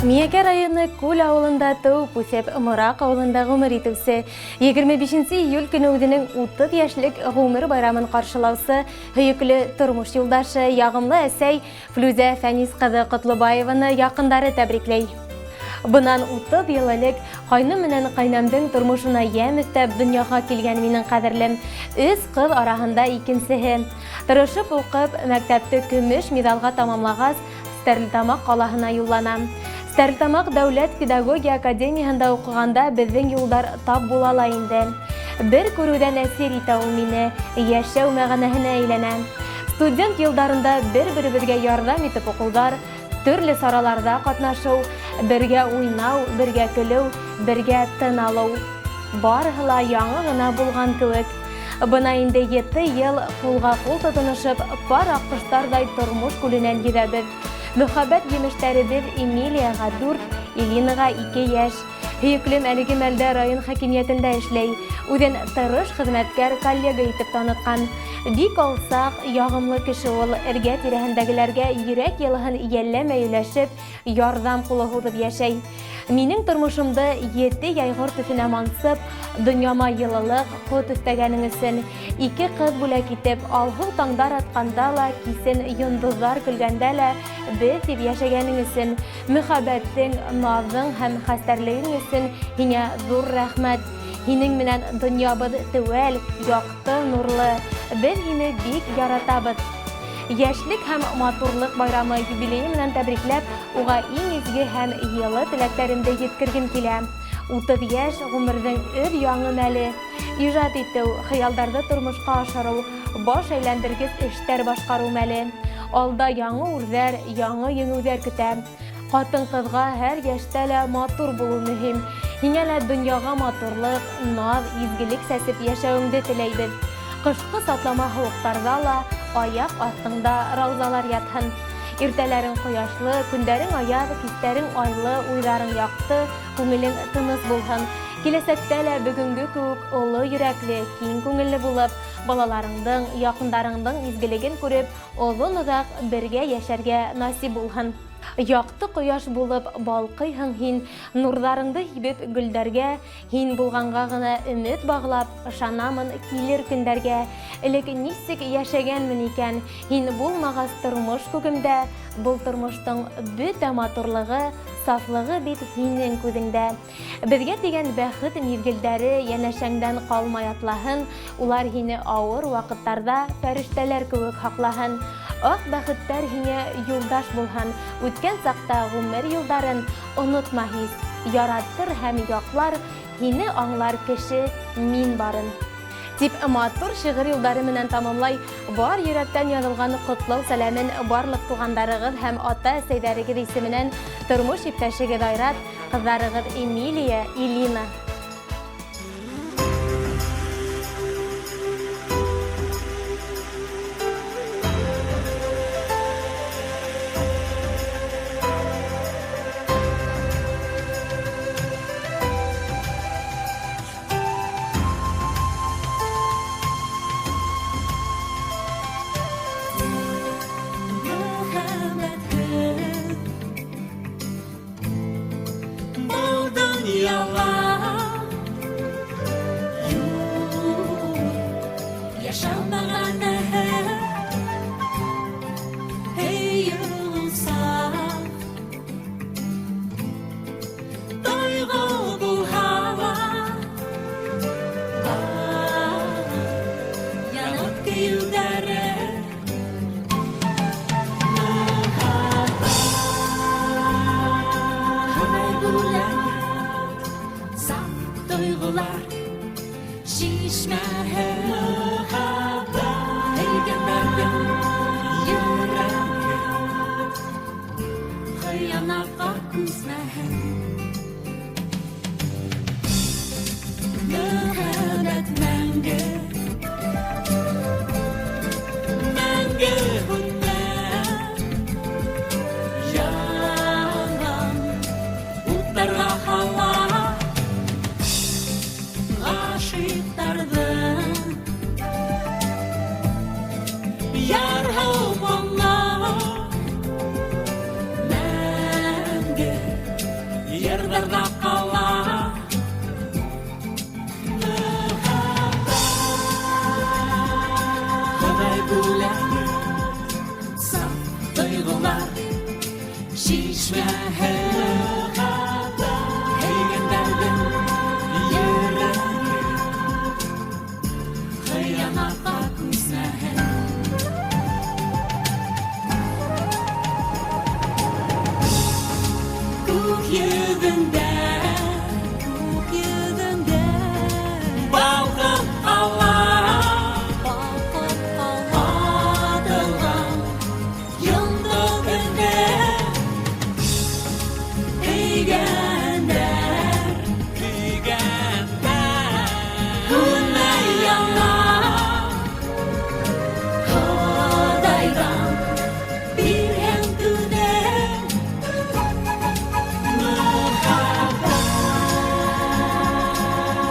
Миәкә районы Күл ауылында тыуып үҫеп, Мораҡ ауылында ғүмер итеүсе 25 июль көнө үҙенең 30 йәшлек ғүмер байрамын ҡаршылаусы һөйөклө тормош юлдашы, яғымлы әсәй Флүзә Фәнис ҡыҙы Ҡотлобаеваны яҡындары тәбрикләй. Бынан 30 йыл элек ҡайны менән ҡайнәмдең тормошона йәм өҫтәп донъяға килгән минең ҡәҙерлем өс ҡыҙ араһында икенсеһе. Тырышып уҡып, мәктәпте көмөш миҙалға тамамлағас, Стәрлетамаҡ ҡалаһына юллана. Стәрлетамаҡ дәүләт педагогия академияһында уҡығанда беҙҙең юлдар тап була ла инде. Бер күреүҙән әсир итә ул мине, йәшәү мәғәнәһенә әйләнә. Студент йылдарында бер-беребеҙгә ярҙам итеп уҡыуҙар, төрлө сараларҙа ҡатнашыу, бергә уйнау, бергә көлөү, бергә тын алыу. Барыһы ла яңы ғына булған кеүек. Бына инде 7 йыл ҡулға-ҡул тотоношоп, пар аҡҡоштарҙай тормош күленән йөҙәбеҙ. Мөхәббәт емештәребеҙ Эмилияға 4, Элинаға 2 йәш. Һөйөклөм әлеге мәлдә район хакимиәтендә эшләй. Үҙен тырыш хеҙмәткәр коллега итеп танытҡан. Бик алсаҡ, яғымлы кеше ул, эргә тирәһендәгеләргә йөрәк йылыһын йәлләмәй өләшеп, ярҙам ҡулы һуҙып йәшәй. Минең тормошомдо ете яйғыр төҫөнә мансып, донъяма йылылыҡ, ҡот өҫтәгәнең өсөн, ике ҡыҙ бүләк итеп, алһыу таңдар атҡанда ла, кисен йондоҙҙар көлгәндә лә беҙ тип йәшәгәнең өсөн, мөхәббәтең, наҙың һәм хәстәрлегең өсөн һиңә ҙур рәхмәт. Һинең менән донъябыҙ теүәл, яҡты, нурлы. Беҙ һине бик яратабыҙ. Йәшлек һәм матурлыҡ байрамы юбилейы менән тәбрикләп, уға иң изге һәм йылы теләктәремде еткергем килә. 30 йәш ғүмерҙең өр яңы мәле. Ижад итеү, хыялдарҙы тормошҡа ашырыу, баш әйләндергес эштәр башҡарыу мәле. Алда яңы үрҙәр, яңы еңеүҙәр көтә. Ҡатын-ҡыҙға һәр йәштә лә матур булыу мөһим. Һиңә лә донъяға матурлыҡ, наҙ, изгелек сәсеп йәшәүеңде теләйбеҙ. Ҡышҡы сатлама һыуыҡтарҙа ла аяҡ аҫтыңда раузалар ятһын. Иртәләрең ҡояшлы, көндәрең аяҙ, кистәрең айлы, уйҙарың яҡты, күңелең тыныс булһын. Киләсәктә лә бөгөнгө кеүек оло йөрәкле, киң күңелле булып, балаларыңдың, яҡындарыңдың изгелеген күреп, оҙон-оҙаҡ бергә йәшәргә насип булһын. Яҡты ҡояш булып балҡыйһың һин, нурҙарыңды һибеп гөлдәргә, һин булғанға ғына өмөт бағлап, ышанамын килер көндәргә. Элек нисек йәшәгәнмен икән, һин булмағас тормош күгемдә, был тормоштоң бөтә матурлығы, сафлығы бит һинең күҙеңдә. Беҙгә тигән бәхет миҙгелдәре йәнәшәңдән ҡалмай атлаһын, улар һине ауыр ваҡыттарҙа фәрештәләр кеүек һаҡлаһын. Аҡ бәхеттәр һиңә юлдаш булһын, үткән саҡта ғүмер юлдарын онотма һис, яраттыр һәм яҡлар, һине аңлар кеше мин барын. Тип матур шиғыр юлдары менән тамамлай бар йөрәктән яҙылған ҡотлау сәләмен барлыҡ туғандарығыҙ һәм ата-әсәйҙәрегеҙ исеменән тормош иптәшегеҙ Айрат, ҡыҙҙарығыҙ Эмилия, Илина. Yar Хоҙай бүләге, саф тойғолар шишмәһе. Һөйгәндәрҙең йөрәге хыянатҡа күсмәһен. Күк йөҙөндә, Күк йөҙөндә балҡып ҡала балҡып ҡала атылған йондоҙ көндә. Һөйгәндәр, һөйгәндәр һүнмәй яна. Хоҙайҙан бирһен түҙем мөхәббәт.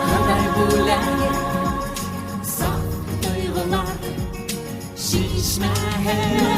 Хоҙай бүләге, саф тойғолар шишмәһе.